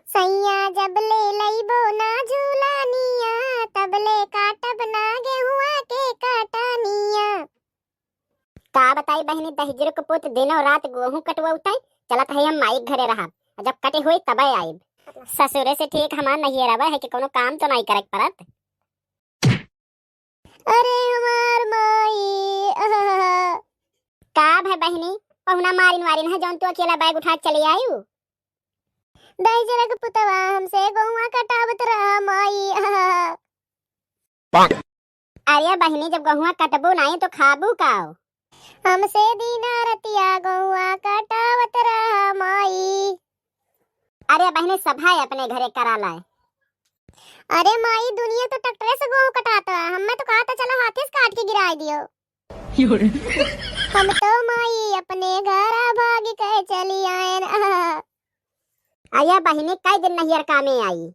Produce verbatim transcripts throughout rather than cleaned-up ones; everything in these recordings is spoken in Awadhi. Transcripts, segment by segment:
सैया जब ले लइबो ना झूलानिया, तब ले काटब ना गेहुआ के काटानिया। का बताई बहिनी, दहिजरू के पुत दिनों रात गोहूँ कटवउतै, चलत है हम माई के घरे रहब, जब कटे होई तबै आइब। ससुरे से ठीक हमार नैहरवा है कि कउनो काम तो नाई करे के परत। अरे हमार माई, आहा। का भै बहिनी, पहुना मारिन वारिन है जौन तू अकेला बैग उठा के चली आयु? दहिजरा के पुतवा हमसे गोहुआ कटावत रहा माई, आहा। अरे बहिनी, जब गोहुआ कटबू नाई तो खाबू का? हमसे दीना रतिया गोहुआ कटावत रहा माई। अरे बहिनी, सभा अपने घरे करा लाए। अरे माई, दुनिया तो ट्रैक्टरे से गोहूँ कटाता है, हमें तो कहा था चलो हाथे से काट के गिराए दियो। हम तो माई अपने घरा भाग के चली आएन। आहा। अरे बहिनी, कई दिन नैहर कामे आई?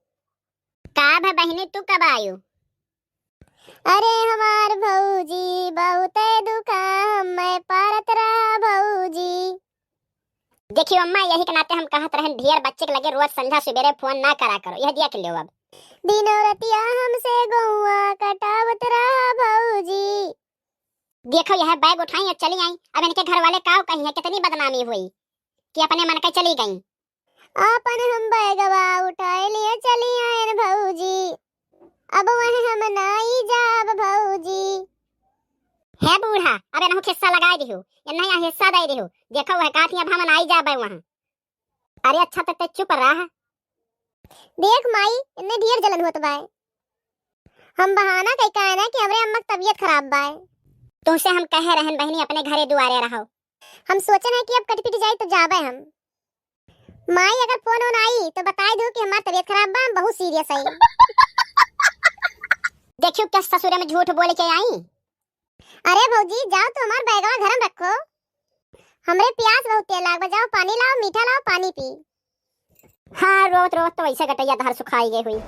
का भै बहिनी, तू कब आयु? अरे हमार भौजी, बहुते दुखा हमें पारत रहा भौजी। देखियो अम्मा, यही के नाते हम कहत रहन, ढेर बच्चे के लगे रोज संझा सुबेरे फोन ना करा करो, यह दिया के लियो अब। दिनों रतिया हमसे गोहुआ कटावत रहा भौजी। देखो यह बैग उठाई और चली आई, अब इनके घर वाले काव कही है, कितनी बदनामी हुई कि अपने मन के चली गई। आपन हम बैगवा उठाए लिए चली आएन भौजी, अब वह हम नाई जाब भौजी। हे बूढ़ा, अब एनहु खिस्सा लगाए दिहु, एनहु यहाँ हिस्सा दे दिहु। देखो वह काथी अब हम नाई जाबे वहाँ। अरे अच्छा तो ते चुप रह। देख माई, इन्ने ढेर जलन होत बाय। हम बहाना कई का है ना कि हमरे अम्मा के तबीयत खराब बाय। तुमसे हम कहे रहन बहिनी अपने घरे दुआरे रहो। हम सोचन है कि अब कट पिट जाई तो जाबे हम। माई अगर फोन ओन आई तो बताई दो कि हमार तबीयत खराब बा, हम बहुत सीरियस है। देखियो क्या ससुरे में झूठ बोल के आई। अरे भौजी, जाओ तो हमार बैगवा घर में रखो। हमरे प्यास बहुत तेज लाग बा, जाओ पानी लाओ, मीठा लाओ, पानी पी। हाँ, रोत रोत तो वैसे गटैया धार सुखाई गई हुई।